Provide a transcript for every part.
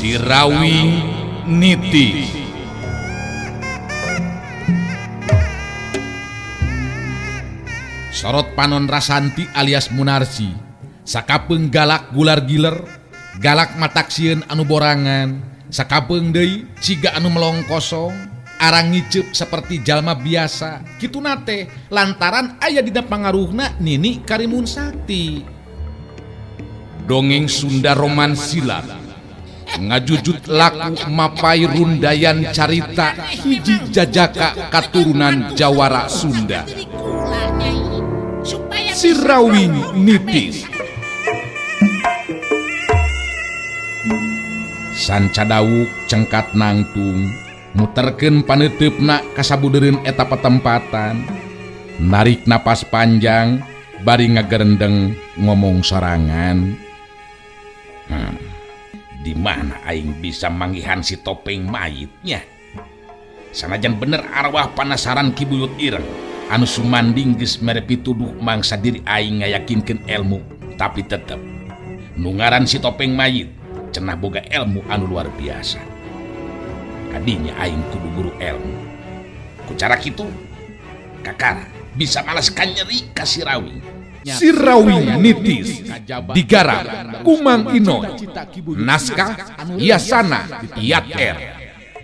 Sirawing Niti. Sorot panon Rasanti alias Munarsi sakapeung galak gular giler, galak mataksieun anu borangan, sakapeung deui siga anu melong kosong, arang ngiceup seperti jalma biasa. Kituna teh lantaran aya dina pangaruhna Nini Karimun Sakti. Dongeng Sunda Roman Silat ngajujut laku mapai rundayan carita hiji jajaka katurunan Jawara Sunda. Sirawing Nitis. Sanca dawuk cengkat nangtung muterkeun paneuteup-na kasabudereun eta patempatan, narik napas panjang bari ngagerendeng ngomong sorangan. Di mana aing bisa manggihan si topeng mayitnya? Sanajan bener arwah panasaran Ki Buyut Ireng anu sumanding geus mere pituduh mangsa diri aing ngayakinkeun ilmu, tapi tetep nu ngaran si topeng mayit cenah boga ilmu anu luar biasa. Kadinya aing kudu guru ilmu. Ku cara kitu kakara bisa malas kanyeri ka Sirawing. Sirawing Nitis digarap Kumang Inoy, naskah Yasana Yat R,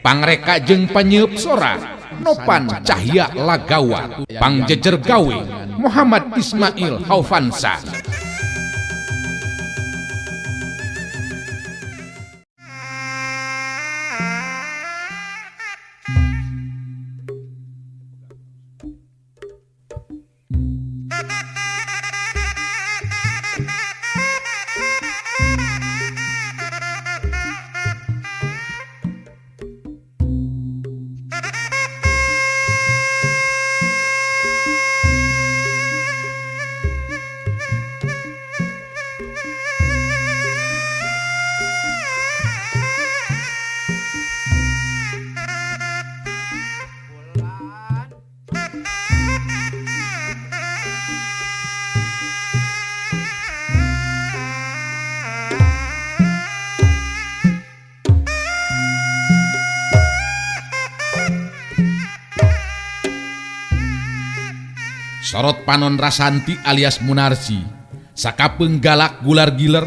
pangreka jeung panyeup sora Nopan Cahya Lagawa, pangjejer gawe Muhammad Ismail Haufansa. Sorot panon Rasanti alias Munarsi sakapeung galak gular giler,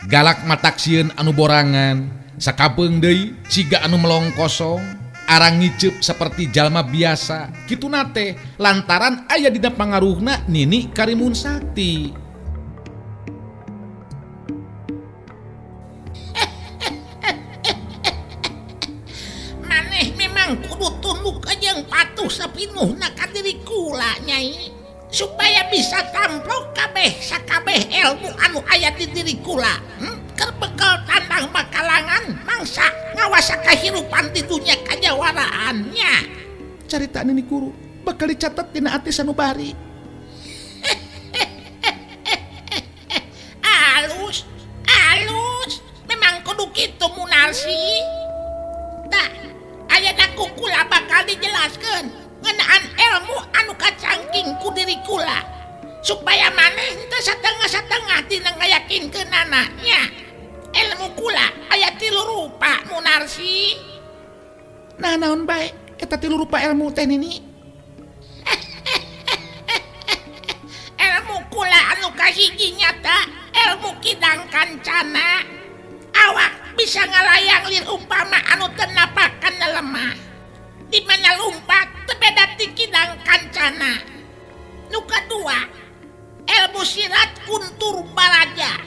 galak mataksieun anu borangan, sakapeung deui siga anu melong kosong, arang ngiceup seperti jalma biasa. Kituna teh lantaran aya dina pangaruhna Nini Karimun Sakti. Maneh memang kudu tunduk jeung patuh sapinuhna ka diri kula, Nyai, supaya bisa tamplok kabeh sakabeh ilmu anu aya di diri kula. Keur bekal tandang makalangan mangsa ngawasa kahirupan di dunia kajawaraannya. Carita Nini Guru bakal dicatat dina ati sanubari. Alus, alus, memang kudu kitu Munarsi. Tah, ayeuna ku kula bakal dijelaskeun ngeunaan ilmu anu kacangking ku diri kula, supaya maneh teu satengah-satengah dina ngayakinkeunana nya. Ilmu kula aya tilu rupa Munarsi. Nah, naon bae eta tilu rupa ilmu teh Nini? Ilmu kula anu kahiji nyata ilmu kidang kancana. Awak bisa ngalayang lir umpama anu teu napakan lemah. Di mana lumpat tebeda ti kidang kancana. Nu kadua, ilmu sirat kuntur baraja,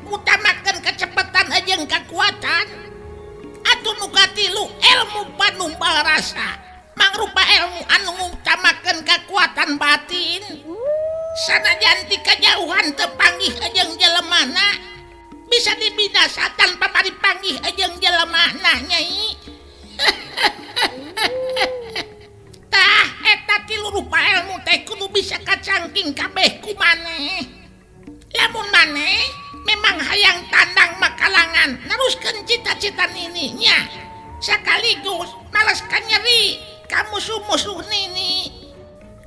ngutamakeun kecepatan jeung kekuatan. Atuh nu katilu, ilmu panumbal rasa, mangrupa ilmu anu ngutamakeun kekuatan batin. Sanajan ti kajauhan teu panggih jeung jelemana, bisa dibinasa tanpa paripanggih jeung jelemana, Nyai. Tah, eta tilu rupa ilmu teh kudu bisa kacangking kabeh ku maneh. Lamun maneh memang hayang tandang makalangan neruskeun cita-cita Nini nya, sekaligus malas kanyeri ka musuh-musuh Nini.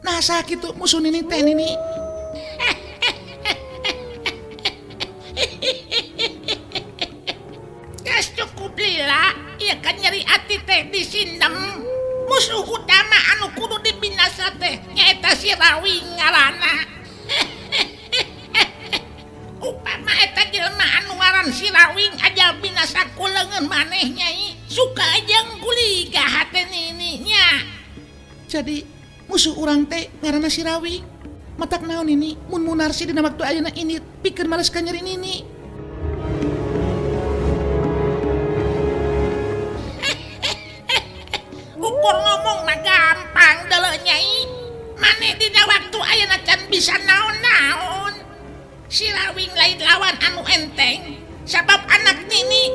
Nah, sakitu musuh Nini teh Nini. Musuh utama anu kudu dibinasa teh nyaeta si Rawing ngaranna. Upama eta jelema anu ngaran si Rawing ajal binasa ku leungeun maneh Nyai. Suka jeung guliga hate nini nya. Jadi musuh urang teh ngaranna si Rawing. Matak naon ini mun Munarsi dina waktu ayeuna ini pikeun males ka nyeri nini. Ukur ngomong mah gampang deuleu Nyai. Maneh dina waktu ayeuna can bisa naon-naon. Si Rawing lain lawan anu enteng sabab anak nini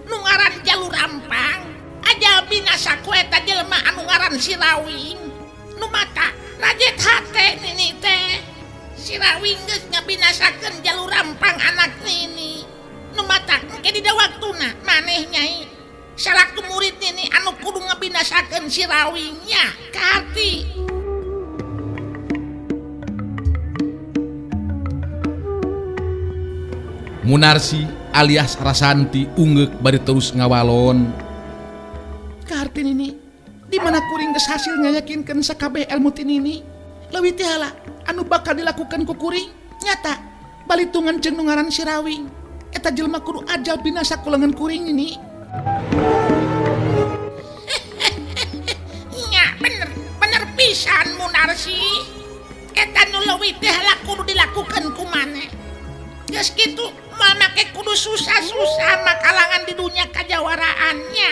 nu ngaran Jalur Rampang ajal binasa ku eta jelema anu ngaran si Rawing. Nu mata rajet hate nini teh. Si Rawing geus ngabinasakeun Jalur Rampang anak nini. Nu mata engke dina waktuna maneh Nyai salaku murid nini anu kudu ngabinasakeun si Rawing nya kaharti. Munarsi alias Rasanti ungeuk bari terus ngawalon. Kaharti nini, di mana kuring geus hasil ngayakinkeun sakabeh ilmu ti nini. Leuwih ti hala anu bakal dilakukan ku kuring nyata balitungan jeung nu ngaran si Rawing. Eta jelema kudu ajal binasa ku leungeun kuring nini. Nya bener, bener pisan Munarsi. Eta nu leuwih teh hala kudu dilakukan ku maneh. Geus kitu moal make kudu susah-susah makalangan di dunia kajawaraannya.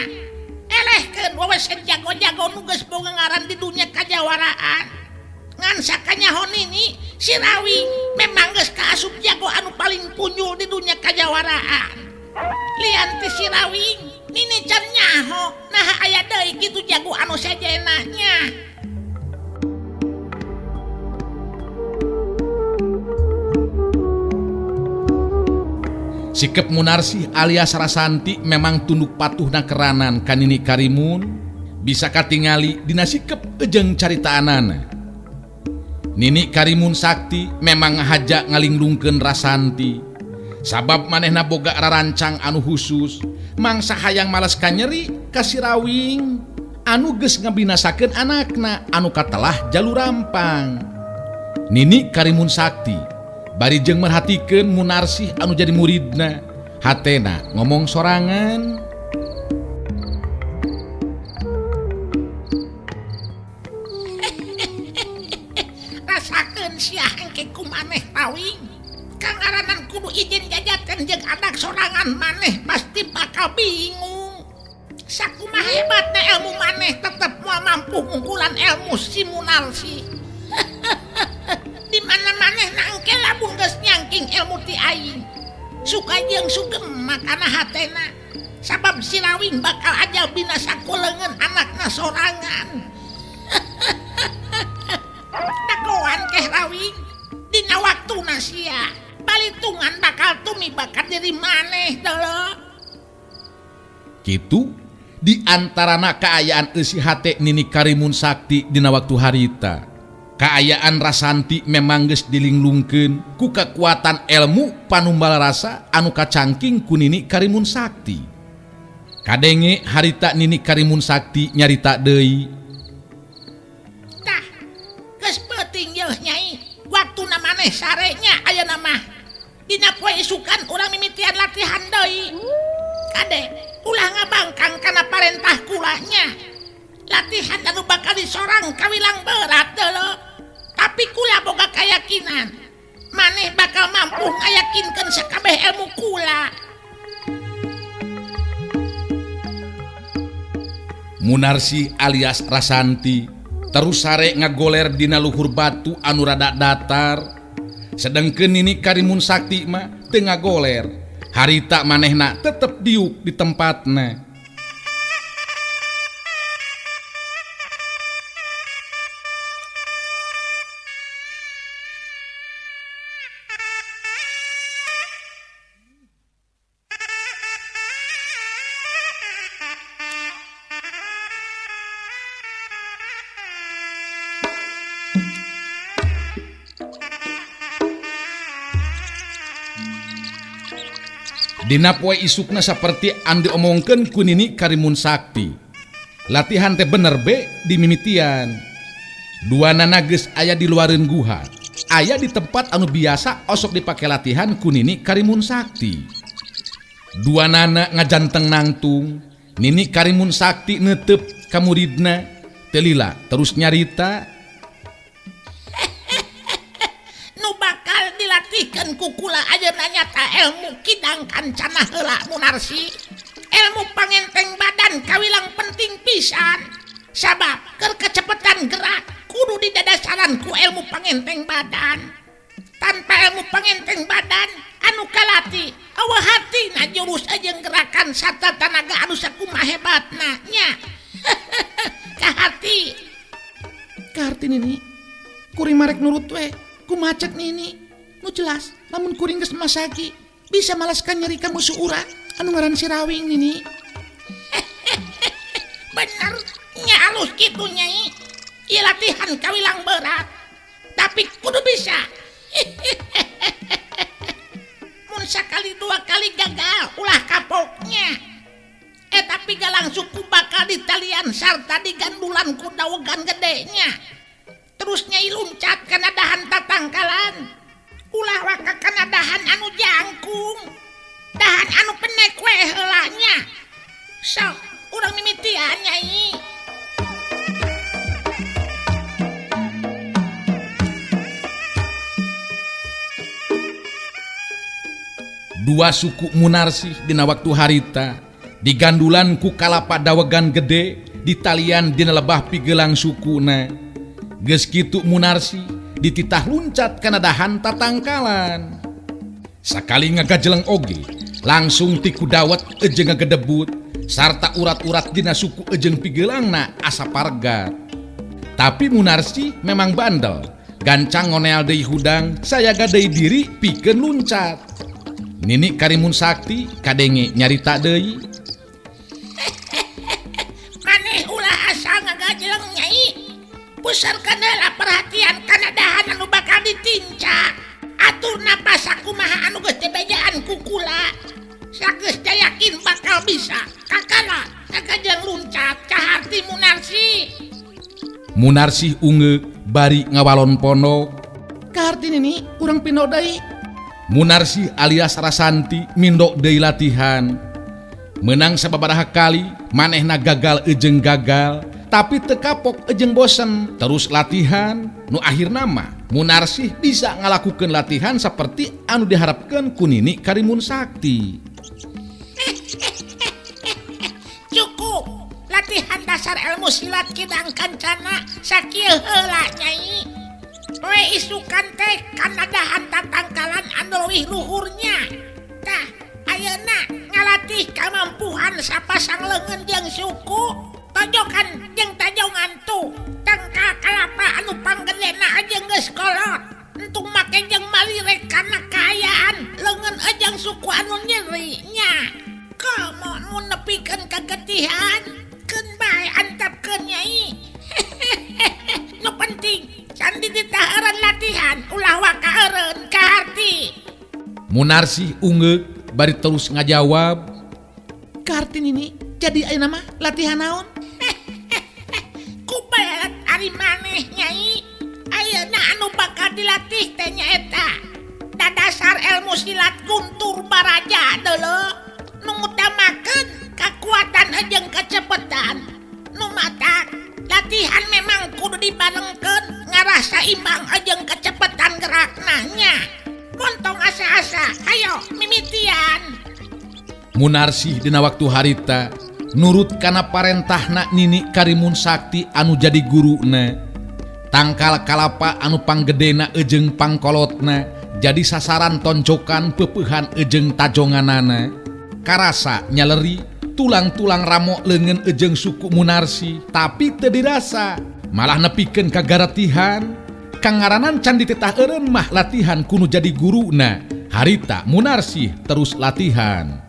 Elehkeun wawasan jago-jago nu geus boga ngaran di dunia kajawaraan. Ngan sakanyaho nini si Rawing memang geus kaasup jago anu paling punyul di dunia kajawaraan. Lian ti si Rawing nini can nyaho naha aya deui kitu jago anu sejenna nya. Sikep Munarsi alias Rasanti memang tunduk patuhna keranan ka Nini Karimun bisa katingali dina sikep jeung caritaanana. Nini Karimun Sakti memang ngahaja ngalinglungkeun Rasanti sabab manehna boga rarancang anu khusus mangsa hayang males ka nyeri ka si Rawing anu geus ngabinasakeun anakna anu katelah Jalur Rampang. Nini Karimun Sakti bari jeung merhatikeun Munarsih anu jadi muridna, hatena ngomong sorangan. Rasakeun sia engke ku maneh Rawing. Kangaranan kudu izin jajakeun jeung anak sorangan maneh pasti bakal bingung. Sakumaha hebatna ilmu maneh tetep moal mampu ngungkulan ilmu si Munarsi. Di mana maneh nangke lamun geus nyangking ilmu ti aing. Suka jeung sugem makana hatena. Sabab si Rawing bakal ajal binasa ku leungeun anakna sorangan. Dagoan keh Rawing dina waktuna sia balitungan bakal tumiba ka diri maneh deuleu. Kitu di antarana kaayaan eusi hate Nini Karimun Sakti dina waktu harita. Kaayaan Rasanti memang geus dilinglungkeun ku kekuatan ilmu panumbal rasa anu kacangking ku Nini Karimun Sakti. Kadenge harita Nini Karimun Sakti nyarita deui. Tah, geus peuting yeuh Nyai, waktuna maneh sarenya ayeuna mah. Dina poe isukan urang mimitian latihan deui. Kade, ulah ngabangkang kana parentah kulanya. Latihan anu bakal disorang kawilang berat deuleu. Tapi kula boga kayakinan maneh bakal mampu ngayakinkeun sakabeh ilmu kula. Munarsi alias Rasanti terus sare ngagoler dina luhur batu anu rada datar. Sedengkeun Nini Karimun Sakti mah teu ngagoler. Harita manehna tetep diuk di tempatna. Dina poe isukna saperti anu diomongkeun ku Nini Karimun Sakti. Latihan teh bener be dimimitian. Dua nana geus aya di luareun guha. Aya di tempat anu biasa osok dipake latihan ku Nini Karimun Sakti. Dua nana ngajanteng nangtung, Nini Karimun Sakti netep ka muridna, teu lila terus nyarita. Nu bakal dilatihkeun ku kula ayeuna nyata ilmu kidang kancana heula Munarsi. Ilmu pangenteng badan kawilang penting pisan. Sabab keur kecepatan gerak kudu didadasaran ku ilmu pangenteng badan. Tanpa ilmu pangenteng badan anu kalati eueuh hatina jurus jeung gerakan sarta tanaga anu sakumaha hebatna nya. Kahati. Kaharti Nini, kuring marek nurut we, kumaha cek Nini. Nu jelas lamun kuring geus masaki bisa malaskan nyeri ka musuh urang anu ngaran si Rawing Nini. Bener nya alus kitu Nyai. Ieu latihan kawilang berat tapi kudu bisa. Mun sakali dua kali gagal ulah kapoknya. Tapi galang suku bakal ditalian sarta digandulan ku dawegan gedenya. Terus Nyai luncat kana dahan tatangkalan. Ulah waka kana dahan anu jangkung. Dahan anu penek we heula nya. Sok urang mimitian Nyai. Dua suku Munarsih dina waktu harita digandulan ku kalapa dawegan gede ditalian dina lebah pigelang sukuna. Geus kitu Munarsih dititah luncat kana dahan tatangkalan. Sakali ngagajeleng oge langsung ti ku dawet jeung ngagedebut sarta urat-urat dina suku jeung pigelangna asa pargat. Tapi Munarsih memang bandel, gancang ngonel deui hudang sayaga deui diri pikeun luncat. Nini Karimun Sakti kadenge nyarita deui. Maneh ulah asal ngagajeleng Nyai. Pusarkeun heula perhatian kana dahan anu bakal ditincak. Atur napas sakumaha anu geus dibejaan ku kula. Sageus yakin bakal bisa. Kakara ngagajeleng luncat kaharti Munarsi. Munarsih ungeuk bari ngawalon pondok. Kaharti Nini urang pindo deui. Munarsih alias Rasanti mindok deui latihan. Menang sababaraha kali manehna gagal ejeng gagal, tapi teu kapok ejeng bosen terus latihan. Nu akhirna mah Munarsih bisa ngalakukeun latihan seperti anu diharapkeun ku Nini Karimun Sakti. Cukup latihan dasar ilmu silat kidang kancana sakieu heula Nyai. We isukan teh kana dahan tatangkalan anu leuwih luhurnya. Tah ayeuna ngalatih kamampuhan sapasang leungeun jeung suku, tojokan jeung tajongan tuh. Tangkal kalapa anu panggedena jeung geus kolot. Entung make jeung malirek kana kaayaan leungeun jeung suku anu nyeri nya. Komo mun nepikeun kagetihan, keun bae antepkeun Nyai. Nu penting candi ditaharan latihan ulah waka eureun kaharti. Munarsih ungeuk bari terus ngajawab. Kaharti Nini, jadi ayeuna mah latihan naon? Kubalat ari maneh Nyai. Ayeuna anu bakal dilatih teh nyaeta dadasar ilmu silat Guntur Baraja deuleu. Nu ngutamakeun kakuatan jeung kecepatan. Nu matak latihan memang kudu dibarengkeun ngarasa imbang jeung kecepatan gerakna nya. Montong asa-asa, ayo mimitian. Munarsih dina waktu harita nurut kana parentahna Nini Karimun Sakti anu jadi guruna. Tangkal kalapa anu panggedena ejeng pangkolotna jadi sasaran tonjokan pepeuhan ejeng tajonganana. Karasa nyaleri tulang-tulang ramo leungeun ejeng suku Munarsi tapi teu dirasa malah nepikeun ka garatihan. Kangaranan can dititah eureun mah latihan kudu jadi guruna. Harita Munarsih terus latihan.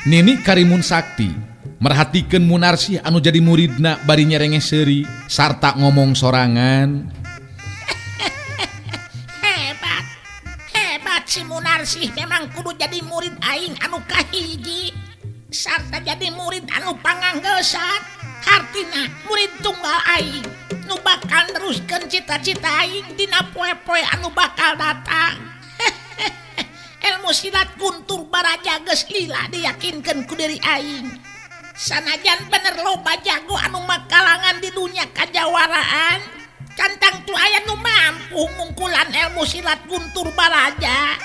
Nini Karimun Sakti merhatikeun Munarsih anu jadi muridna bari nyerenge seuri sarta ngomong sorangan. Hebat. Hebat si Munarsih memang kudu jadi murid aing anu kahiji sarta jadi murid anu panganggesan. Hartina murid tunggal aing nu bakal neruskeun cita-cita aing dina poe-poe anu bakal datang. Ilmu silat Guntur Baraja geus lila diyakinkeun ku diri aing. Sanajan bener loba jago anu makalangan di dunia kajawaraan, cantang tu aya nu mampu ngungkulan ilmu silat Guntur Baraja.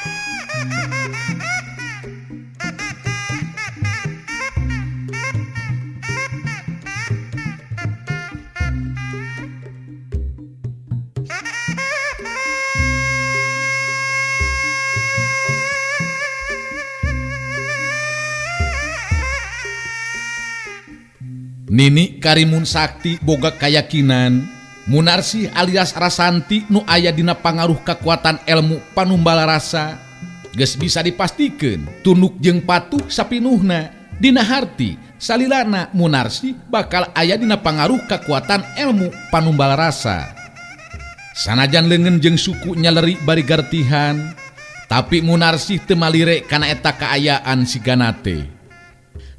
Nini Karimun Sakti boga kayakinan Munarsih alias Rasanti nu aya dina pangaruh kekuatan ilmu panumbal rasa geus bisa dipastikeun tunduk jeung patuh sapinuhna. Dina harti salilana Munarsih bakal aya dina pangaruh kekuatan ilmu panumbal rasa. Sanajan leungeun jeung suku nyaleri bari gartihan, tapi Munarsih teu malire kana eta kaayaan sigana teh.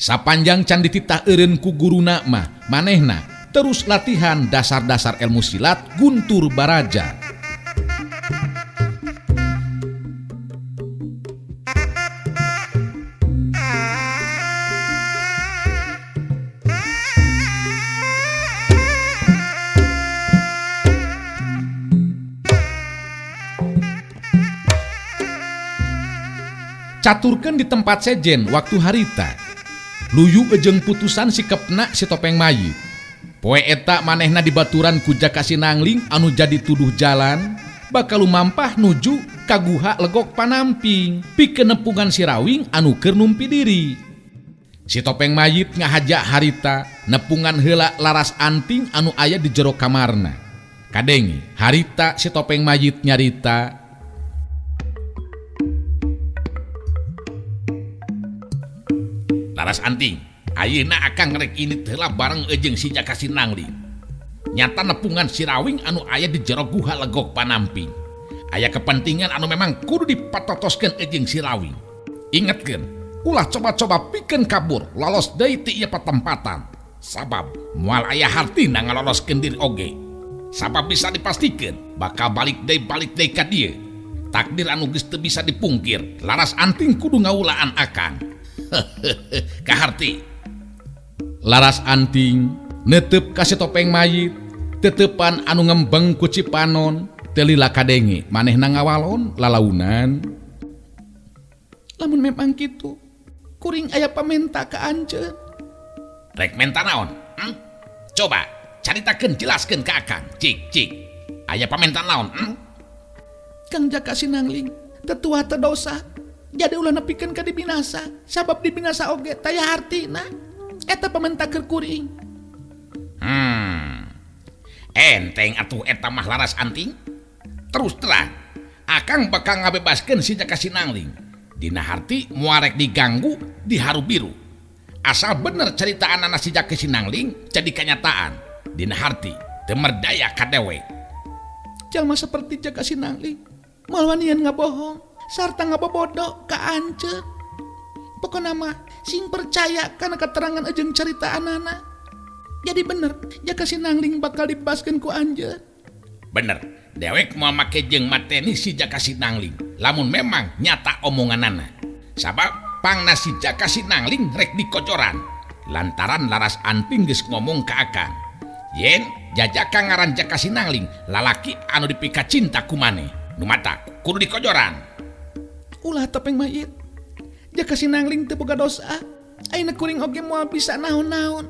Sapanjang can dititah eureun ku guruna mah manehna terus latihan dasar-dasar ilmu silat Guntur Baraja. Caturkeun di tempat sejen waktu harita. Luyu ejeng putusan sikepna si topeng mayit. Poe eta manehna dibaturan ku Jaka Sinangling anu jadi tuduh jalan bakal lumampah nuju ka guha Legok Panamping pikeun nepungan si Rawing anu keur numpi diri. Si topeng mayit ngahaja harita nepungan heula Laras Anting anu aya di jero kamarna. Kadenge harita si topeng mayit nyarita, Laras Anting, ayeuna akang rek ini heula bareng eujeung si Jaka Sinangling. Nyata nepungan si Rawing anu aya di jero guha Legok Panamping. Aya kepentingan anu memang kudu dipatotoskeun eujeung si Rawing. Ingetkeun, ulah coba-coba pikeun kabur lolos deui ti ieu patempatan. Sabab moal aya hartina ngaloloskeun diri oge. Sabab bisa dipastikeun bakal balik deui ka dieu. Takdir anu geus teu bisa dipungkir, Laras Anting kudu ngawulaan akang. Kaharti. Laras Anting netep ka si topeng mayit, tetepan anu ngembeng ku Cipanon, teu lila kadenge manehna ngawalon lalaunan. Lamun memang kitu, kuring aya pamenta ka anjeun. Rek menta naon? Coba caritakeun jelaskeun ka akang. Cik cik. Aya pamenta naon? Kang Jaka Sinangling tetua teu dosa. Jadi ulah nepikeun ka dibinasa, sabab dibinasa oge taya hartina. Eta pamenta keur kuring. Enteng atuh eta mah Laras Anting. Terus terang, akang bakal ngabebaskeun si Jaka Sinangling. Dina harti moal rek diganggu di haru biru. Asal bener carita anana si Jaka Sinangling jadi kenyataan. Dina harti teu merdaya ka dewe. Jalma seperti Jaka Sinangling moal wanian ngabohong sarta ngabobodo ka anjeun. Pokona mah sing percaya kana keterangan jeung carita anana. Jadi bener Jaka Sinangling bakal dibebaskeun ku anjeun. Bener, dewek moal make jeung mateni si Jaka Sinangling lamun memang nyata omonganana. Sabab pangna si Jaka Sinangling rek dikocoran lantaran Laras Anting geus ngomong ka akang. Yen jajaka ngaran Jaka Sinangling lalaki anu dipika cinta ku maneh, nu mata kudu dikojoran. Ulah topeng mayit, Jaka Sinangling teu boga dosa. Ayeuna kuring oge moal bisa naon-naon.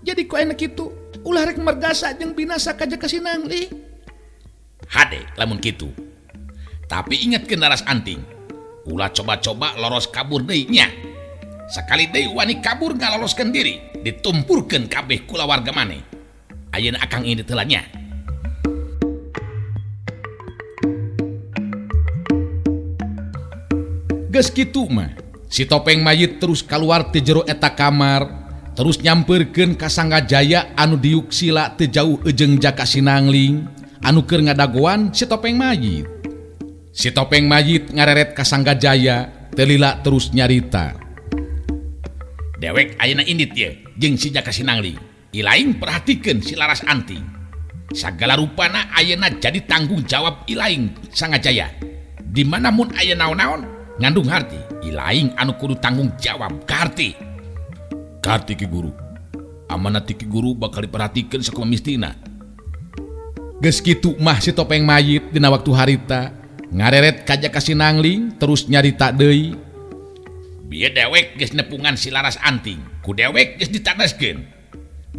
Jadi ku ayeuna kitu ulah rek mergasa jeung binasa ka Jaka Sinangling. Hade lamun kitu. Tapi ingetkeun Laras Anting, ulah coba-coba loros kabur deui nya. Sakali deui wani kabur ngaloloskeun diri, ditumpurkeun kabeh kulawarga maneh. Ayeuna akang ini teu nya. Geus kitu mah, Si topeng mayit terus kaluar ti jero eta kamar, terus nyamperkeun ka Sanggajaya anu diuk sila teu jauh ejeung Jaka Sinangling anu keur ngadagoan si topeng mayit. Si topeng mayit ngareret ka Sanggajaya teu lila terus nyarita. Dewek ayeuna indit ye jeung si Jaka Sinangling. Ilaing perhatikeun si Laras Anting. Sagala rupana ayeuna jadi tanggung jawab ilaing Sanggajaya. Di mana mun aya naon-naon ngandung harti, ilaing anu kudu tanggung jawab ka harti. Karti Ki Guru. Amanat Ki Guru bakal diperhatikeun sakumaha mistina. Geus kitu mah si topeng mayit dina waktu harita ngareret ka Jaka Sinangling terus nyarita deui. Bieu dewek geus nepungan si Laras Anting, ku dewek geus ditandaskeun.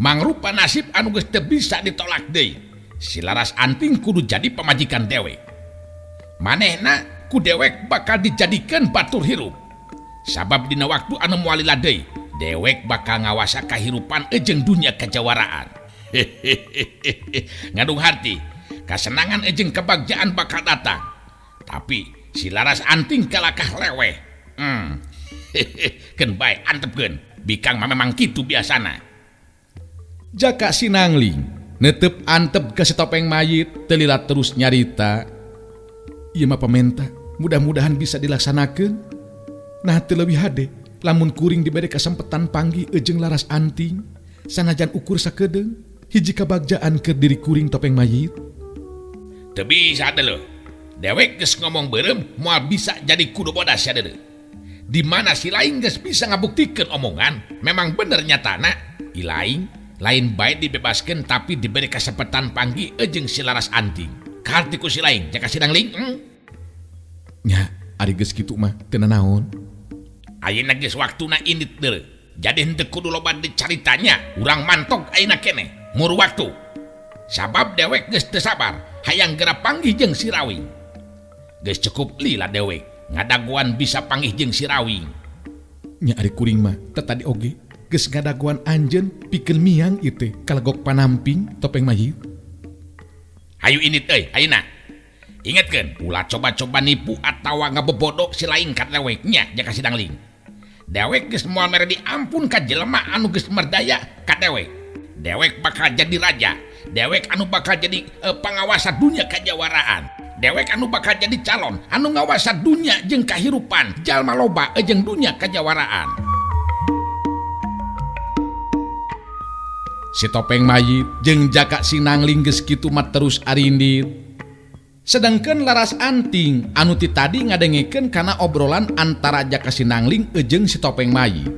Mangrupa nasib anu geus teu bisa ditolak deui. Si Laras Anting kudu jadi pamajikan dewek. Manehna ku dewek bakal dijadikeun batur hirup. Sabab dina waktu anu moal lila deui, dewek bakal ngawasa kahirupan ejeng dunia kajawaraan. Hehehe. Ngandung harti, kasenangan ejeng kebagjaan bakal datang. Tapi si Laras Anting kalakah leweh. Hehehe, keun bae antepkeun. Bikang mah memang kitu biasana. Jaka Sinangling netep antep ka si topeng mayit teu lila terus nyarita. Ieu mah pamenta, mudah-mudahan bisa dilaksanakeun. Nah teu leuwih hade lamun kuring dibere kasempetan panggih ejeung Laras Anting sanajan ukur sakedeung hiji kabagjaan keur diri kuring topeng mayit. Teu bisa deuleu. Dewek geus ngomong beureum moal bisa jadi kudu bodas ya deuleu. Di mana si laing geus bisa ngabuktikeun omongan memang bener nyatana ilaing lain bae dibebaskeun tapi diberi kasempetan panggih ejeung si Laras Anting. Kaharti ku si laing Jaka Sinangling. Nya ari geus kitu mah teu nanaon. Ayeuna geus waktuna indit deuleu. Jadi henteu kudu loba dicaritanya, urang mantok ayeuna keneh mur waktu. Sabab dewek geus teu sabar hayang geura panggih jeung si Rawing. Geus cukup lila dewek ngadagoan bisa panggih jeung si Rawing. Nya ari kuring mah teu tadi oge geus ngadagoan anjeun pikeun miang ieu teh kalegok panamping topeng mayit. Hayu indit euy ayeuna. Ingetkeun ulah coba-coba nipu atawa ngabobodok si laing ka dewek nya Jaka Sinangling. Dewek geus moal mere diampun ka jelema anu geus merdaya ka dewek. Dewek bakal jadi raja. Dewek anu bakal jadi pangawasa dunia kajawaraan. Dewek anu bakal jadi calon anu ngawasa dunia jeung kahirupan jalma loba jeung dunia kajawaraan. Si topeng mayit jeung Jaka Sinangling geus kitu mah terus arindit. Sedangkan Laras Anting anu ti tadi ngadengekeun kana obrolan antara Jaka Sinangling jeung si topeng mayit.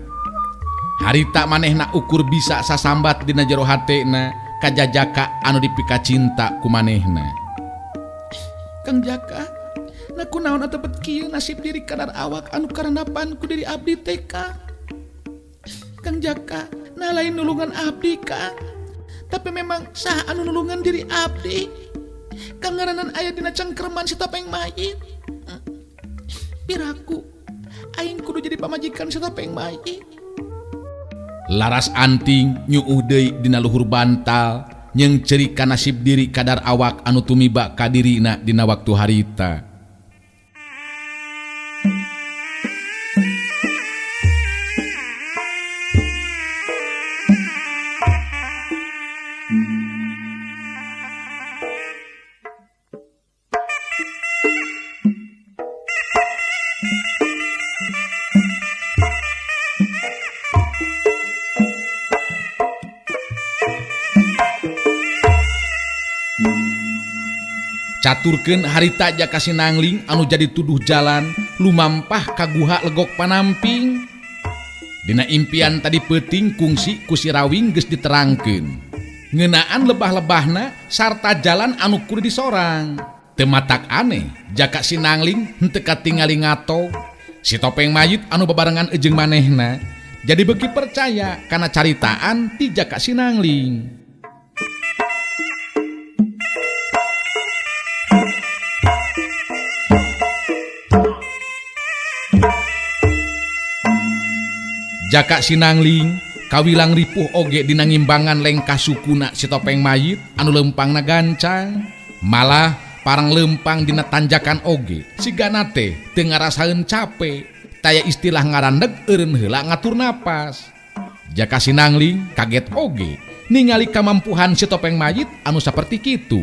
Harita manehna ukur bisa sasambat dina jero hatena ka jajaka anu dipikacinta ku manehna. Kang Jaka, na kunaon atepet kieu nasib diri kadar awak anu karandapan ku diri abdi teh Kang. Kang Jaka, nah lain nulungan abdi Kang. Tapi memang saha anu nulungan diri abdi. Kang ngaranan aya dina cengkerman si topeng mayit. Piraku aing kudu jadi pamajikan si topeng mayit. Laras Anting nyuuh deui dina luhur bantal jeung ceri ka nasib diri kadar awak anu tumiba ka dirina dina waktu harita. Caturkeun harita Jaka Sinangling anu jadi tuduh jalan lumampah ka guha legok panamping. Dina impian tadi peuting kungsi ku si Rawing geus diterangkeun. Ngeunaan lebah-lebahna sarta jalan anu kudu disorang. Teu matak aneh Jaka Sinangling henteu katingali ngato. Si topeng mayit anu babarengan jeung manehna jadi beuki percaya kana caritaan ti Jaka Sinangling. Jaka Sinangling kawilang ripuh oge dina ngimbangan lengkah sukuna si topeng mayit anu lempangna gancang. Malah parang lempang dina tanjakan oge sigana teh teu ngarasaeun cape. Taya istilah ngarandeg eureun heula ngatur napas. Jaka Sinangling kaget oge ningali kamampuhan si topeng mayit anu saperti kitu.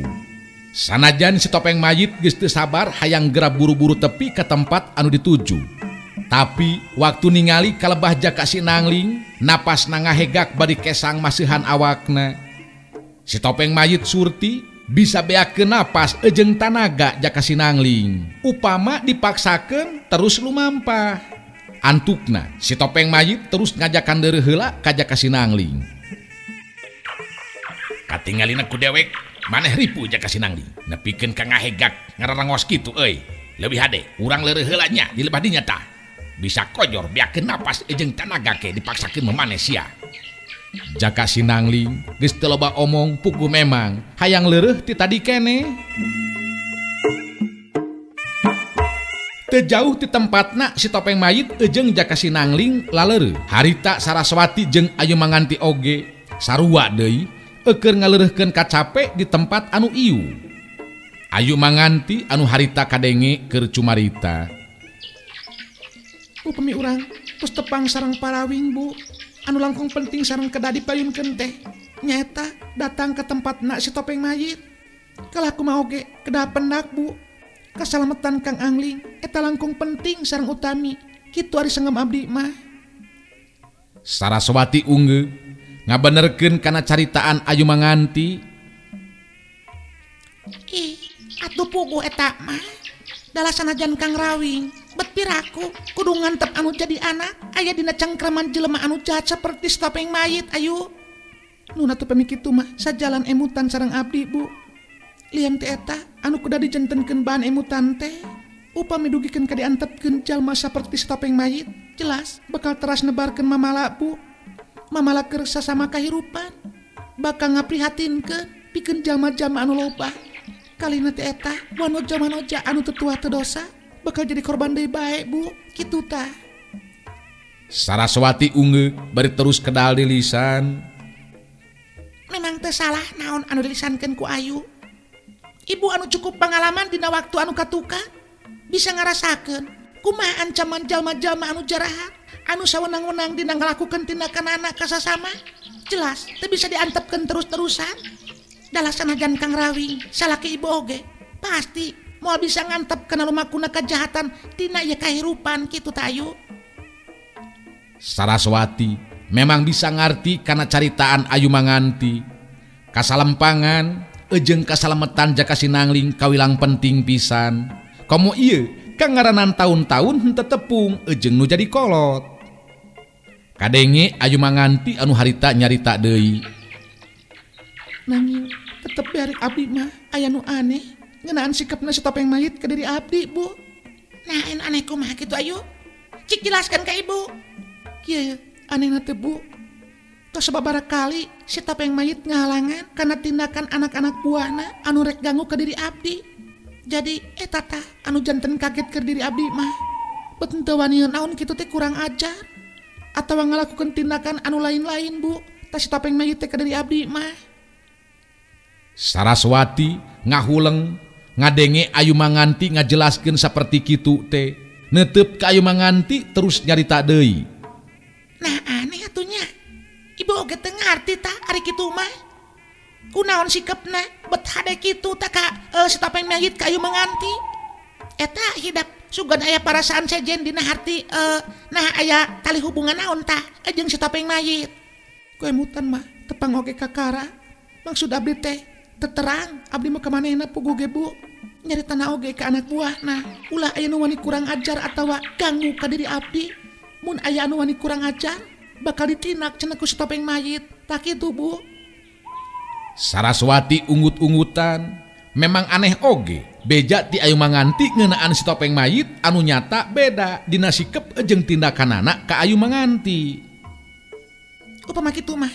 Sanajan si topeng mayit geus teu sabar hayang gera buru-buru tepi ka tempat anu dituju. Tapi waktu ningali kalebah Jaka Sinangling napasna ngahegak bari kesang masihan awakna. Si topeng mayit surti bisa beakeun napas ejeng tanaga Jaka Sinangling. Upama dipaksakeun terus lumampah. Antukna si topeng mayit terus ngajakan deureuh heula ka Jaka Sinangling. Katingalina ku dewek maneh ripu Jaka Sinangling. Nepikeun ka ngahegak ngararangos kitu euy. Leuwih hade urang leureuh heula nya di lebah dinya tah. Bisa kojor beakeun napas ejeng tanaga ke dipaksakeun memaneh sia. Jaka Sinangling geus teu loba omong puguh memang hayang leureuh ti tadi keneh. Teu jauh ti tempatna si topeng mayit ejeng Jaka Sinangling laleureut. Harita Saraswati jeung Ayu Manganti oge sarua deui eukeur ngaleureurkeun kacape di tempat anu ieu. Ayu Manganti anu harita kadenge keur cumarita. Upami urang tos tepang sareng parawing Bu. Anu langkung penting sareng kedah dipayunkeun teh nyaeta datang ke tempatna si topeng mayit. Kalah kumaha oge kedah pendak Bu. Kasalametan Kang Angling eta langkung penting sareng utami. Kitu ari sengem abdi mah. Saraswati unggeu ngabenerkeun kana caritaan Ayu Manganti. Ih, atuh puguh eta mah. Dalah sanajan Kang Rawing bet piraku kudu ngantep anu jadi anak aya dina cangkraman jelema anu jahat seperti si topeng mayit ayu. Nuna teu pami kitu mah sajalan emutan sareng abdi Bu. Lian teh eta anu kudu dijentenkeun bahan emutan teh upami dugikeun ka diantepkeun jalma saperti si topeng mayit jelas bakal teras nebarkeun mamala Bu. Mamala keur sasama kahirupan bakal ngaprihatinkeun pikeun jalma-jalma anu loba. Kalina teh eta wanoja-wanoja anu teu tua teu dosa bakal jadi korban deui bae Bu, kitu tah. Saraswati unggeu bari terus kedal di lisan. Memang teu salah naon anu dilisankeun ku Ayu. Ibu anu cukup pengalaman dina waktu anu katuka bisa ngarasakeun kumaha ancaman jalma-jalma anu jarahat anu sawenang-wenang dina ngalakukeun tindakan anak ka sasama. Jelas teu bisa diantepkeun terus-terusan. Dalah sanajan Kang Rawing salaki ibu oge pasti moal bisa ngantep kana lumakuna kejahatan tina ieu kahirupan kitu ta Ayu. Saraswati memang bisa ngarti kana caritaan Ayu Manganti. Kasalempangan ejeng kasalametan Jaka Sinangling kawilang penting pisan. Komo ieu kangaranan taun-taun henteu tepung ejeng nu jadi kolot. Kadenge Ayu Manganti anu harita nyarita deui. Nanging tetep bari abdi mah aya nu aneh ngeunaan sikapna si topeng mayit ka diri abdi Bu. Nah, anu aneh kumaha kitu Ayu? Cik jelaskan ka ibu. Kieu anehna teh Bu. Tos sababaraha kali si topeng mayit ngahalangan kana tindakan anak-anak buahna anu rek ganggu ka diri abdi. Jadi eta tah anu janten kaget keur diri abdi mah. Bet henteu wanieu naon kitu teh kurang ajar atawa ngalakukeun tindakan anu lain-lain Bu. Tah si topeng mayit teh ka diri abdi mah. Saraswati ngahuleng ngadenge Ayu Manganti ngajelaskeun saperti kitu teh. Netep ka Ayu Manganti terus nyarita deui. Nah aneh atunya. Ibu oge teu ngarti tah ari kitu mah. Kunaon sikepna bet hade kitu tah ka si topeng mayit ka Ayu Manganti. Eta hidap sugan aya parasaan sejen dina harti nah aya tali hubungan naon tah jeung si topeng mayit. Ku emutan mah tepang oge kakara. Maksud abdi teh terang abdi mah ka manehna puguh ge Bu. Nyaritana oge ka anak buahna ulah aya nu wani kurang ajar atawa ganggu ka diri abdi. Mun aya anu wani kurang ajar bakal ditindak cenah ku si topeng mayit. Tah kitu Bu. Saraswati unggut-unggutan. Memang aneh oge beja ti Ayu Manganti ngeunaan si topeng mayit anu nyata beda dina sikep jeung tindakanana ka Ayu Manganti. Upama kitu mah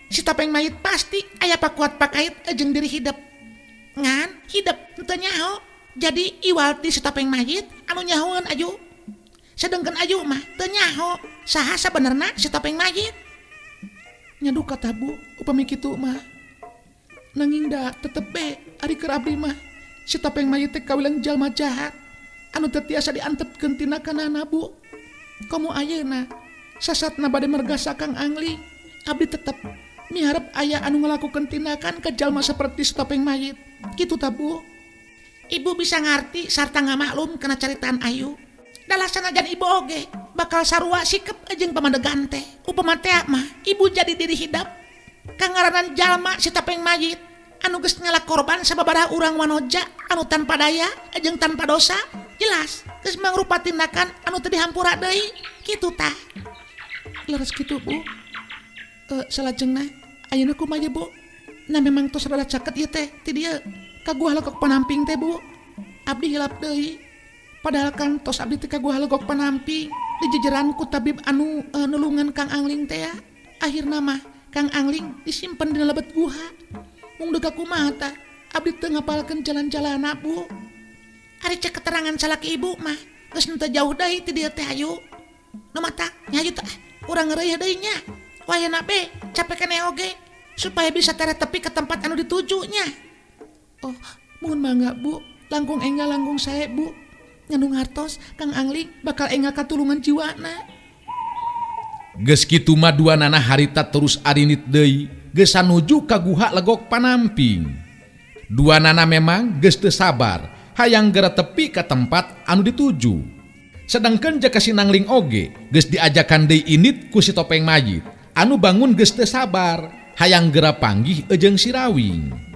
si topeng mayit pasti aya pakuat pakait jeung diri hidep. Ngan hidep henteu nyaho. Jadi iwal ti si topeng mayit anu nyahoeun Ayu. Sedengkeun Ayu mah teu nyaho saha sabenerna si topeng mayit. Nya duka tah Bu upami kitu mah. Nanging da tetep be ari keur abdi mah si topeng mayit teh kawilang jalma jahat anu teu tiasa diantepkeun tinakanana Bu. Komo ayeuna sasatna bade mergasa Kang Angling, abdi tetep miharep aya anu ngalakukeun tindakan ka jalma saperti si topeng mayit. Kitu ta Bu? Ibu bisa ngarti sarta ngamaklum kana caritaan Ayu. Dalah sanajan ibu oge bakal sarua sikep jeung pamadegan teh. Upama teh mah ibu jadi diri hidap. Kangaranan jalma si topeng mayit anu geus nyala korban sababaraha urang wanoja anu tanpa daya jeung tanpa dosa, jelas geus mangrupa tindakan anu teu dihampura deui. Kitu tah. Leres kitu Bu. Salajengna ayeuna kumaha ye Bu? Nah memang tos rada caket ieu teh ti dieu ka Gua Legok Panamping teh Bu. Abdi hilap deui. Padahal kan tos abdi teh ka Gua Legok Panamping dijejeran ku tabib anu nulungan Kang Angling teh ya. Akhirna mah Kang Angling disimpen dina lebet guha. Mung duka kumaha tah abdi teu ngapalkeun jalan-jalanna Bu. Ari cek keterangan salaki ibu mah geus henteu jauh deui ti dieu teh Ayu. Nu matak nya hayu teh urang ngeureuy deui nya. Wayahna be capek keneh oge supaya bisa tere tepi ke tempat anu dituju nya. Oh, muhun mangga Bu, langkung enggal langkung sae Bu. Ngandung hartos Kang Angling bakal enggal katulungan jiwana. Geus kitu mah duanana harita terus arinit deui, geus nuju ka Guha Legok Panamping. Duanana memang geus teu sabar, hayang geura tepi ka tempat anu dituju. Sedangkan Jaka Sinangling oge geus diajakan deui indit ku si topeng mayit, anu bangun geus teu sabar, hayang geura panggih jeung si Rawing.